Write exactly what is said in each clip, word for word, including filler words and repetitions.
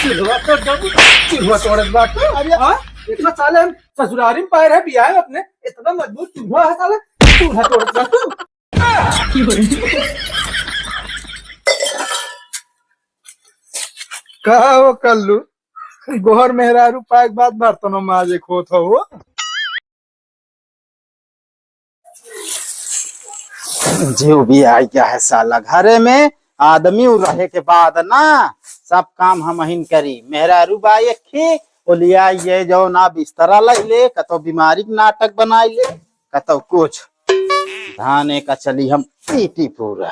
चूल्हा तोड़ दबू, चूल्हा तोड़त बाटू। अरे हाँ, इतना साल हम ससुरारी में पाए रहे, बियाह में अपने इतना मजबूत चूल्हा है साला, चूल्हा तोड़त बाटू। का हो कल्लू, गोहर मेहरारू पाए के बाद बर्तनों माजे खोत हो? जीव भी आ गया है साला घरे में। आदमी उ रहे के बाद ना सब काम हमहिन करी। मेहरारू बा एक ही, ओलिया ये जो ना बिस्तरा लइ ले, कतो बीमारी के नाटक बनाइ ले, कतो कुछ। धाने का चली हम पीटी पूरा।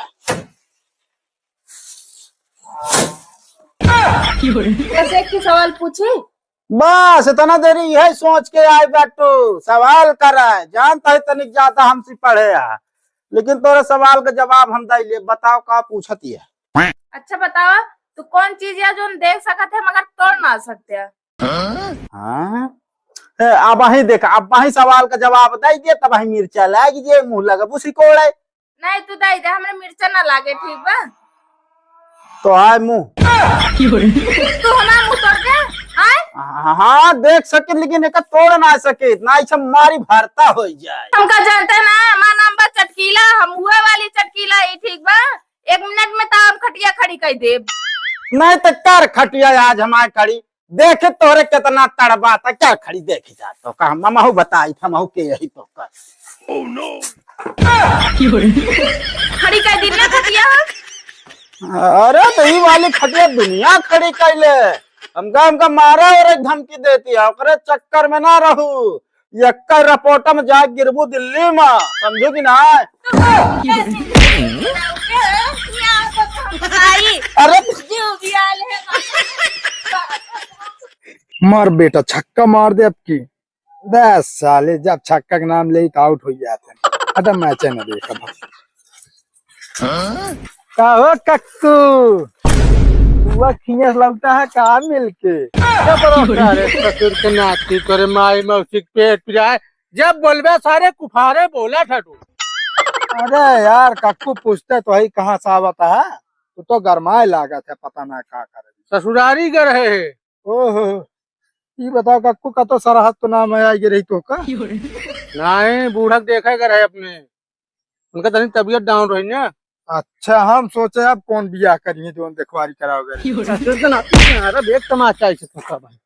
कैसे की सवाल पूछी? बस इतना देरी यही सोच के आए बाटू, सवाल करे। जानता है तनिक ज्यादा हमसे पढ़े है, लेकिन तोरे सवाल का जवाब हम दे ले। बताओ का पूछत है? अच्छा बताओ, तू कौन चीज है जो हम देख सकत है मगर तोड़ ना सकते है? हाँ? ए, अब वही देखा, अब वही सवाल का जवाब दे दे, तब वही मिर्चा लाग जे, मुंह लगबू सिकोड़े। नहीं, तू दे दे, हमरे मिर्चा ना लागे, ठीक बा? तो आए मुंह। तू हमार मुंह तोड़ दे, आए? हाँ, हाँ, देख सके, लेकिन एका तोड़ ना सके, ना ऐसे मारी भरता हो जाए। हमका जानते ना, हमार नाम बा चटकीला, हम हुए वाली चटकीला ही, ठीक बा? एक मिनट में तो हम खटिया खड़ी कर देब। नहीं तो कर खटिया आज हमारे खड़ी, देखे तोहरे कितना तड़बा था, क्या खड़ी देखी जा तो का, हमहू बताई था, हमहू के यही तो का। खड़ी कर दी ना खटिया। अरे तो ई वाली खटिया दुनिया खड़ी कर ले, हमका, हमका मारा और एक धमकी देती है, ओकरे चक्कर में ना रहू, यक्का रपोटा में जाके गिरबू दिल्ली में, समझू कि ना? भाई, अरे जीव भी आले है। मार बेटा, छक्का मार दे अब की। दस साले जब छक्का के नाम ले तो आउट हो जाते हैं। अरे मैच न देखा था। का हो कक्कू? बुआ खियस लौटा है का मिलके? क्या बड़ा होता है रे ससुर के नाती, तोरे माई मौसी के पेट पिराए। जब बोलबे सारे कुफारे बोला था तू। अरे यार कक्कू पूछते तो ही कहाँ से आवत है? तू तो गरमाए लागत है, पता ना का करे। ससुरारी गर है। ओहो, ई बताओ कक्कू का तो सरहद तो नाम है, आई रही तो का? नहीं, बूढ़ा के देखा कर है अपने, उनका तनी तबीयत डाउन रही ना। अच्छा, हम सोचे अब कौन बियाह करिए जो देखवारी कराओगे। ससुर के नाती ना, अरे एक तमाचा ऐसे तो का भाई,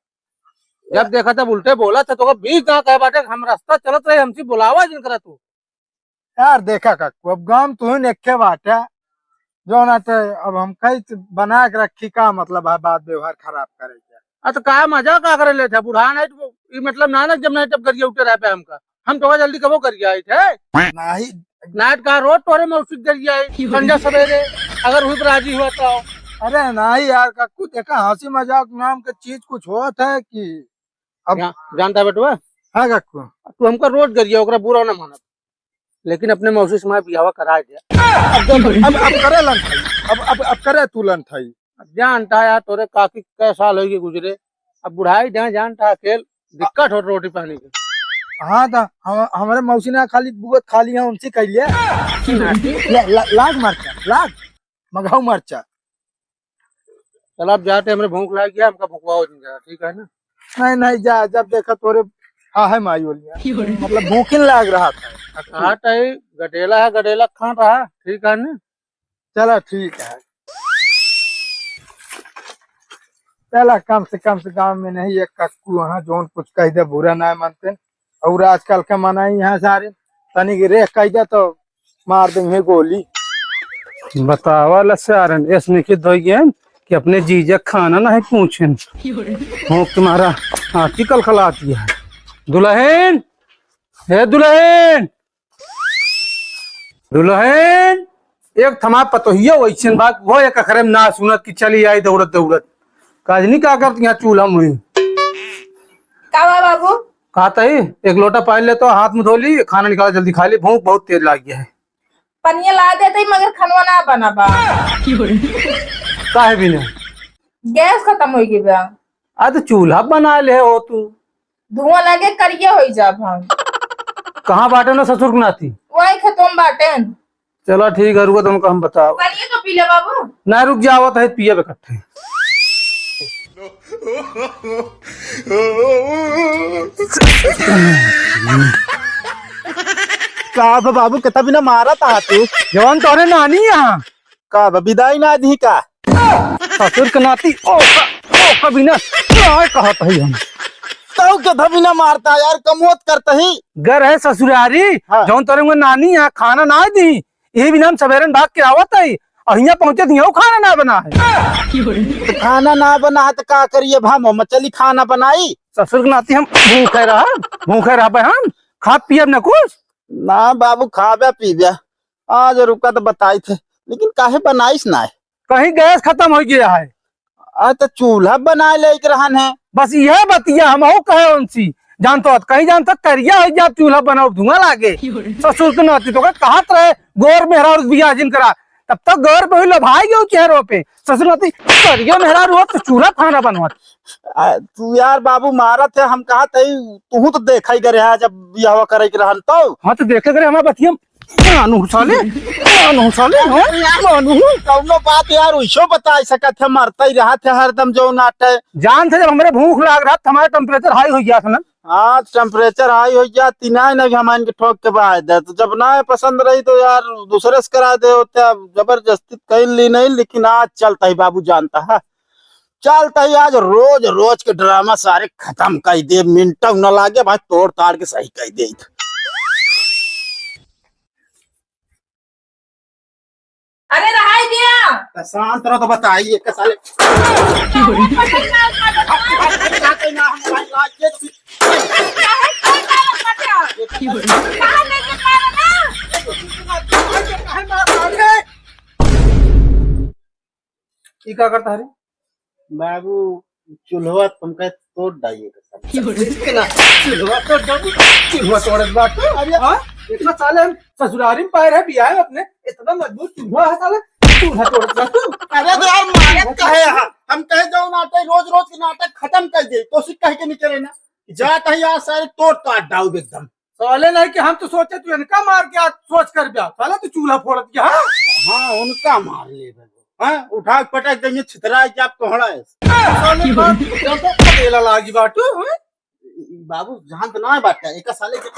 जब देखा तब उल्टे बोला था, तो बीच ना कहे बाटे, हम रास्ता चलत रहे, हमसे बुलावा जिन करा तू। यार देखा कक्कू, अब गाँव तू ही नेखे बाटे, जो ना ते अब हम कई त बना के रखी का मतलब है बात व्यवहार खराब करे के? आ तो का मजाक का करे लेते बुढ़ा, नहीं तो ई मतलब ना ना जब नहीं तब गरिया उठे रह पे हमका, हम तो जल्दी कबो गरिया आई थे। नहीं। नाट का रोज तोरे मौसी गरिया आई संझा सवेरे, अगर हुई राजी हुआ तो। अरे नहीं यार कक्कू, देखा हंसी मजाक नाम के चीज कुछ होत है कि अब जा, जानता बेटवा? हाँ कक्कू। तू हमका रोज गरिया, ओकरा बुरा ना मानत, लेकिन अपने मौसी से मैं बियाह करा दिया। अब देख, अब, अब करे लन थाई, अब, अब, अब करे तू लन थाई। अब जानता यार, तोरे काकी कै साल होइगे गुजरे, अब बुढ़ाई जाए जानता अकेल दिक्कत हो रोटी पानी के। हाँ तो हम, हमारे मौसी ना खाली बुगत खाली है, उनसे कह लिया। ला, ला, लाग मरचा, लाग मगाऊ मरचा। चल, अब जाते, हमरे भूख लाग गया, हमका भुखवाओ जिन जरा, ठीक है ना? नहीं, नहीं, जा, जब देखा तोरे, हाँ है माई बोलिया, मतलब भूखिन लाग रहा था। हाँ, तो ये गडेला है, गडेला खान रहा, ठीक है ना? चला, ठीक है। चला, कम से कम से गाँव में नहीं, एक कक्कू वहाँ जोन कुछ कह दे, बुरा ना मानते। और आजकल के मनाई यहाँ सारे, तनिक रेख कह दे तो मार देंगे गोली। बतावा ला सारन, ऐसने के दो गेन कि अपने जीजा खाना नहीं पूछेन। हो तुम्हारा आँखी कलकलाती है। दुल्हन, हे दुल्हन, दुल्हन, एक थमा पतोहिया वैसन बा, वो एक अखरे में ना सुनत कि चली आई दौड़त दौड़त। काजनी का करत यहाँ चूल्हा मुही? का बा बाबू? कहा तही, एक लोटा पानी ले तो, हाथ मुँह धो ली, खाना निकाला, जल्दी खा ली, भूख बहुत तेज लाग गया है। पनिया ला देते ही, मगर खनवा ना बना बा। काहे बिना? गैस खत्म हो गई बा। आ तो चूल्हा बना ले हो तू। धुआं लागे करिया होई जाब हम। कहाँ बाटे ना ससुर के नाती? वही खेतों में बाटे। चला ठीक है, रुको तुमको हम बताओ। पानी तो पी ले बाबू। ना रुक जाओ तो है पिया इकट्ठे। का बा बाबू, केथा बिना मारत हा तू? जवन तोहरे नानी यहाँ। का बा, बिदाई ना दी का? ससुर के नाती, ओ का, ओ का बिना, काय कहत हई हम? तू केथा बिना मारता यार, कमोत करत ही। गर है ससुरारी, हाँ। जवन तोहरे नानी यहाँ खाना ना दी, यही बिना हम सवेरन भाग के आवत हई, और हियाँ पहुँचे तो हियाँ खाना ना बना है। तो खाना ना बना है तो का करिए, हम, हम चली खाना बनाई। ससुर के नाती हम भूखे रह, भूखे रहबे हम, खा पियब न कुछ। ना बाबू, खाबे पीबे। आज रुका तो बताई थे, लेकिन काहे बनाइस ना है? कहीं गैस खतम हो गया है। आ, तो चूल्हा बनाए लेके रहन है। बस यह बतिया हम हो कहे उनसी। जानतो हत, कहीं जानतो करिया हो जाब चूल्हा बनाओ, धुआं लागे। ससुर के नाती तो कहत रहे, गोर मेहरारू बियाह जिन करा। तब तक गोर पे हुई लभाई गयो चेहरों पे। ससुर नाती करियो मेहरारू हो तो चूल्हा खाना बनवा। आ, तू यार बाबू मारत है, हम कहत है, तू तो देखा ही करे है जब बियाह करे के रहन तो। हाँ तो देखे करे हमारा बतिया मानू साले, मानू साले, हाँ? मानू। कौनो बात यार, उइसो बताई सकत है, मरता ही रहत है हरदम जो नाटे। जान थे जब हमरे भूख लाग रहा था, हमारा temperature high हो गया था ना। हाँ, temperature high हो गया, तीना ही ना कि हम इनके ठोक के बाहर दे। तो जब ना पसंद रही तो यार दूसरे से करा दे होते, अब जबरदस्ती कइल ली नहीं, लेकिन आज चलता ही बाबू जानता है, चलता ही आज रोज रोज के ड्रामा सारे खतम कर दे, मिनट न लागे भाई, तोड़ ताड़ के सही कर दे। अरे रहाई दिया। तो शांत रहो तो बताइए, के साले। पकड़ ना, पकड़ ना। हम भाई लाज के छी। काहे, काहे, काहे, काहे? कहाँ लेके जा रहा ना? ई का करता है रे? बाबू, चूल्हा तुमका तोड़ डाइए कसम। इसके ना, चूल्हा तोड़ डाबू, चूल्हा तोड़त बाटू। अरे हाँ? इतना साले हम ससुरारी में पाए रहे, बियाह में अपने, इतना मजबूत चूल्हा है साले, चूल्हा तोड़त बाटू। अरे तो यार, मारत का है यहाँ? हम कहे जाओ नाटक, रोज रोज के नाटक खतम कर दे, कोशिश कह के नहीं करे ना। जात है यार, सारे तोड़ ताड़ डाउब एकदम। साले नहीं कि हम तो सोचे तू इनका मार के आज सोच कर ब्याह, साला तू चूल्हा फोड़त गया, हाँ? हाँ, उनका मार ले बे। हाँ, उठा के पटक देंगे, छितरा के आप कोहड़ा है। साले बाप, जब तो पटेला लागी बाटू, हाँ? बाबू, जान तो ना है बात का, एक साले के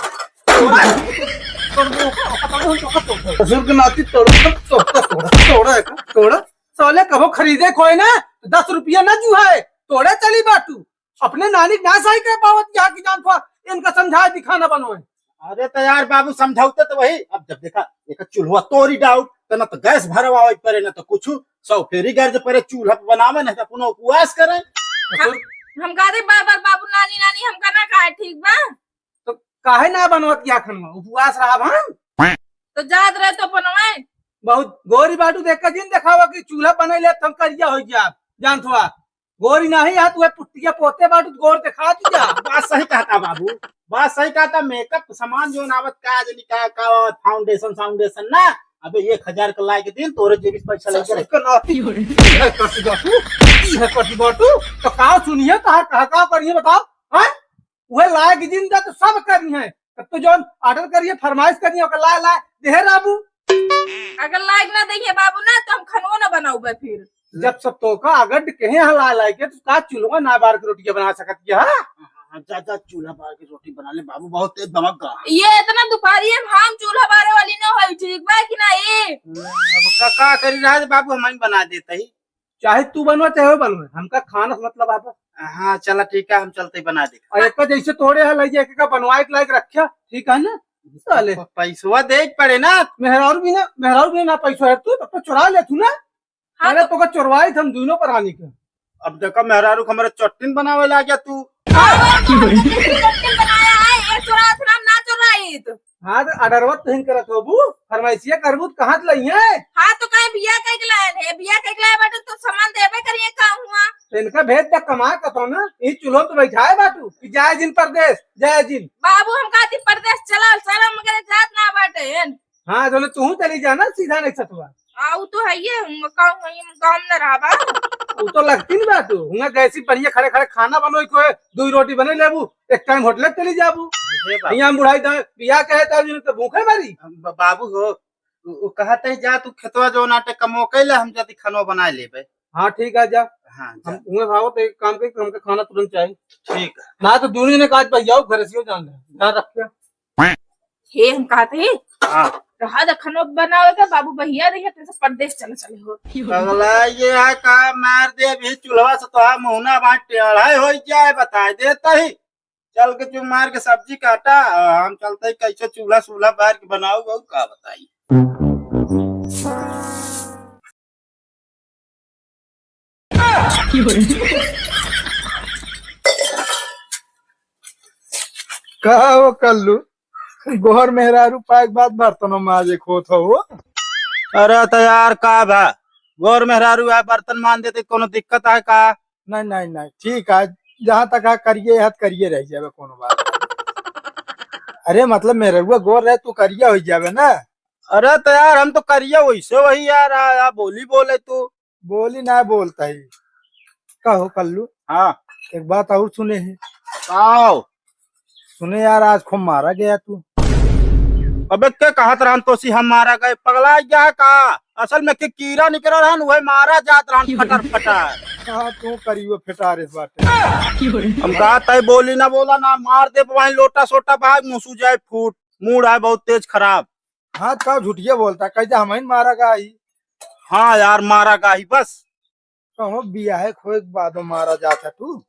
ससुर के नाती तोड़, तोड़, तोड़, तोड़, तोड़, तोड़, तोड़। साले कबो खरीदे कोई ना, दस रुपया ना जुहाए, तोड़े चली बाटू। अपने नानी के ना सही कह पावत, यहाँ की जान थोड़ा इनका समझाए दिखाना बनोए। अरे तो यार बाबू, समझौते तो वही, अब जब देखा, देखा चूल्हा तोड़ी डाउब, तो ना तो गैस भरवावे पड़े, ना तो कुछ, सौ फेरी गर्ज पड़े, चूल्हा पे बनावे, नहीं तो अपना उपवास करे। हम, हम कहते बार बार बाबू नानी नानी हमका ना कहे, ठीक बा? तो काहे ना बनवत या खनवा, उपवास रहब हम? तो जात रहे तो बनवाए। बहुत गोरी बाटू, देख के जिन देखावा कि चूल्हा बनैले हम करिया हो गया, जान थोड़ा। गोरी नाही, या तू है पुट्टिया पोते बाटू, गोर दिखा दिया। बात सही कहता बाबू, बात सही कहता। Makeup सामान जोन आवत का जनी का, का foundation, foundation ना, अबे एक हजार का लाए के दिन तोरे जेबी से पैसा लेके रख। ससुर के नाती, ई है कटी बाटू, ई है कटी बाटू, तो का सुनिए, का, का, का करिए बताओ, हैं? वह लाए के दिन दा तो सब करी है, तब तो जोन order करिए, फरमाइश करिए, ओकर लाए, लाए, देहे राबू। अगर लाइक ना देंगे बाबू ना, तो हम खनवो ना बनाऊबे फिर। जब सब तो का अगर कहे यहाँ ला लाइक है, तो का चूल्हा ना बार के रोटियां बना सकत है, हाँ? हाँ, हाँ, जा, जा, चूल्हा बार के रोटी बना ले बाबू, बहुत तेज दमक गया। ये इतना दोपहरिया में हम चूल्हा बारे वाली ना होई, ठीक बा कि ना? ये अब का, का करी रहा है बाबू, हम ही बना देते ही। चाहे तू बनवा, चाहे वो बनवा, हमका खाना से मतलब आता। हाँ, चला ठीक है, हम चलते ही बना दे। और एक जैसे तोड़े है, लइके एक का बनवाए के लायक रखिया, ठीक है ना? साले। प-, पैसवा दे के पड़े ना। मेहरारू भी ना, मेहरारू भी ना पैसा है, तू तब तो चुरा ले तू ना। हाँ, पहले तो तो का चुरवाई थे हम दोनों परानी के। अब देखा मेहरारू के हमारे चट्टिन बनावे लाग गया तू। हाँ, वो तो हमने चट्टिन बनाया है, ये चुरा थे हम ना चुराई तो। हाँ, तो order वत तुहिन करत होबू, फरमाइशिया करबू, तो कहाँ से लइहे? हाँ, तो कहीं बिया कह के लाए है, बिया कह के लाए बाटे, तो सामान देबे करिए, का हुआ? तो इनका भेज दे कमा कतो ना, ई चूल्हो तो बैठाए बाटू, कि जाए जिन परदेस, जाए जिन। बाबू, हम कहती परदेस चला, सारा मगर जात ना बाटे। हाँ, तो तू चली जा ना, सीधा नहीं सतुआ। हाँ, उ तो है ये, हम गाँव, हम गाँव में न रहबा। उ तो लगती नहीं बात, हुआ गैसी बढ़िया खड़े खड़े खाना बनोई, कोई दुई रोटी बने लेबू, एक टाइम होटल चली जाबू। हे बाबू। यहाँ बुढ़ाई दाई बियाह कहे तो अभी तो भूखे मरी। ब-, बाबू हो, उ, उ कहत है, "जा तू खेतवा जो नाटे कमो कैले, हम जल्दी खानो बनाए लेबे।" हाँ, ठीक है, जा। हाँ, जा। हम उहे भावत है, एक काम करी, हमके खाना तुरंत चाहिए। ठीक है। ना तो दूनी ने काज भैया घर से जान ले, ध्यान रखिए। हे, हम कहत है, हाँ। रहा द खानो बनावे के, बाबू भैया रहिए, तेरे से परदेश चले चले हो। पगला ये है का मार दे, अभी चूल्हा से तो मुहना बांट टेढ़ा हो जाए, बताए देता ही। चल के चुप मार के सब्जी काटा, आ, हम चलते ही कैसे चूल्हा सूल्हा बार के बनाऊ, और का बताई। का हो कल्लू, गोहर मेहरारू पाए के बाद बर्तनों माजे खोत हो? अरे तो यार का भा, गोहर मेहरारू आए बर्तन मान देते, कोनो दिक्कत है का? नहीं, नहीं, नहीं, ठीक है, जहाँ तक है करिए, यहाँ करिए रह जावे, कोनो बात नहीं। अरे मतलब मेहररुआ गोर रहे, तू करिया हो जावे ना। अरे तो यार हम तो करिया वैसे वही यार, आ, आ, बोली बोले तू। बोली ना बोलता ही। कहो कल्लू। हाँ। एक बात और सुने है। आओ। सुने यार, आज खूब मारा गया तू। अबे के कहत रहन तो सी हम मारा गए, पगला गया है का? असल में के कीड़ा निकल रहन, वही मारा जात रहन फटर फटर। हाँ, तू करियो फटार इस बाटे। हम कहा तय बोली ना बोला ना, मार दे वहीं लोटा सोटा भाग मुसू जाए फूट, मूड आए बहुत तेज खराब। हाँ, का झूठिया बोलता, कह दे हम ही मारा गया ही। हाँ यार, मारा गया ही बस। कहो बियाहे खोए के बादो मारा जात है तू?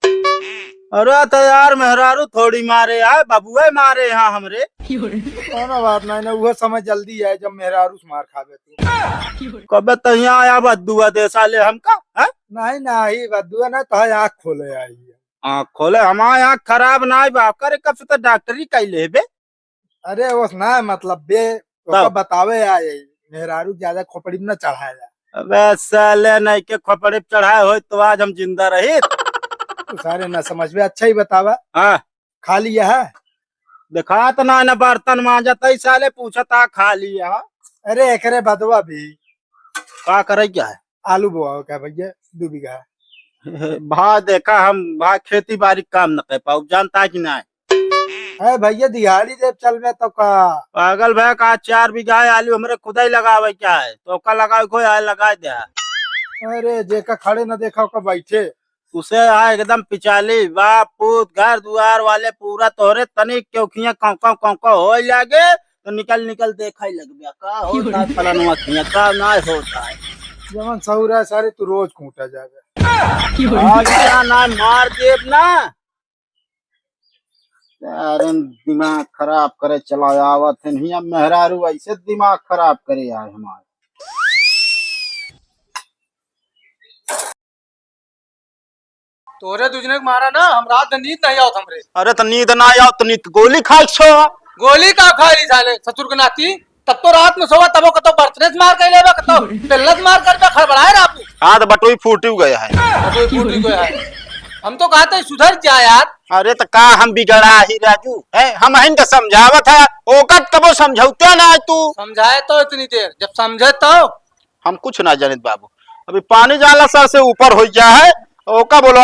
अरे तो यार मेहरारू थोड़ी मारे है, बबुए मारे हैं हमरे। कोनो बात नहीं ना, वो समय जल्दी आए जब मेहरारू से मार खावे तू। कबे तो यहाँ आया बद्दुआ दे साले हमका, हैं? नहीं, नहीं, बद्दुआ ना तो है, आँख खोले आई है। आँख खोले, हमारे आँख खराब ना बा, करे कब से तो डॉक्टरी कैले बे। अरे ओस ना मतलब बे, ओका तब? बतावे आए, मेहरारू ज्यादा खोपड़ी में ना चढ़ाया। अबे साले नहीं के खोपड़ी पे चढ़ाए होई तो आज हम जिंदा रहित। तू सारे ना समझ में, अच्छा ही बतावा। हाँ। खा लिया है? देखा तो ना, ना बर्तन मांजत है साले, पूछता खा लिया है? अरे एकरे बदवा भी। का करे क्या है? आलू बोआओ क्या भैया, दो बीघा? भाई देखा हम भाई खेती बाड़ी काम न कर पाऊ, जानता है कि नहीं? है भैया, दिहाड़ी देब चलबे तो का? पागल भैया, का चार बीघा है आलू हमरे खुदा ही लगावे क्या है? तो का लगावे कोई आए लगा दे। अरे जेका खड़े न देखा ओका बैठे। उसे आ एकदम पिचाली, बाप पूत घर दुआर वाले पूरा तोहरे तनिक क्यों खिया कौं कौं कौं कौं होए लागे, तो निकल निकल देखा ही लगबे, का होता है फलानवा खिया, का ना होता है। जवन सौरा सारे तू रोज कूटा जाबे। आज का ना मार देब ना। यार, दिमाग खराब करे चला आवत है, नहीं, अब मेहरारू ऐसे दिमाग खराब करे आए हमारे। तोरे दुजने के मारा ना, हम रात में नींद नहीं आवत हमरे। अरे, तो नींद ना आवत, तो नींद गोली खाए छो। गोली का खाए ली साले, ससुर के नाती? तब तो रात में सोवा, तबो कतो बर्तने से मार कइले बा, कतो बेलना से मार कर बा, खड़बड़ाए राबू। हाँ, तो बटोई फूटी गया है। बटोई फूटी गया है। हम तो कहते हैं, सुधर जा यार। अरे, तो का हम बिगड़ा ही राजू? है, हम हइन तो समझावत है, ओकत कबो समझौते ना है तू। समझाए तो इतनी देर, जब समझे तो। हम कुछ ना जानित बाबू, अभी पानी जाला सर से ऊपर हो गया है, ओका बोलो।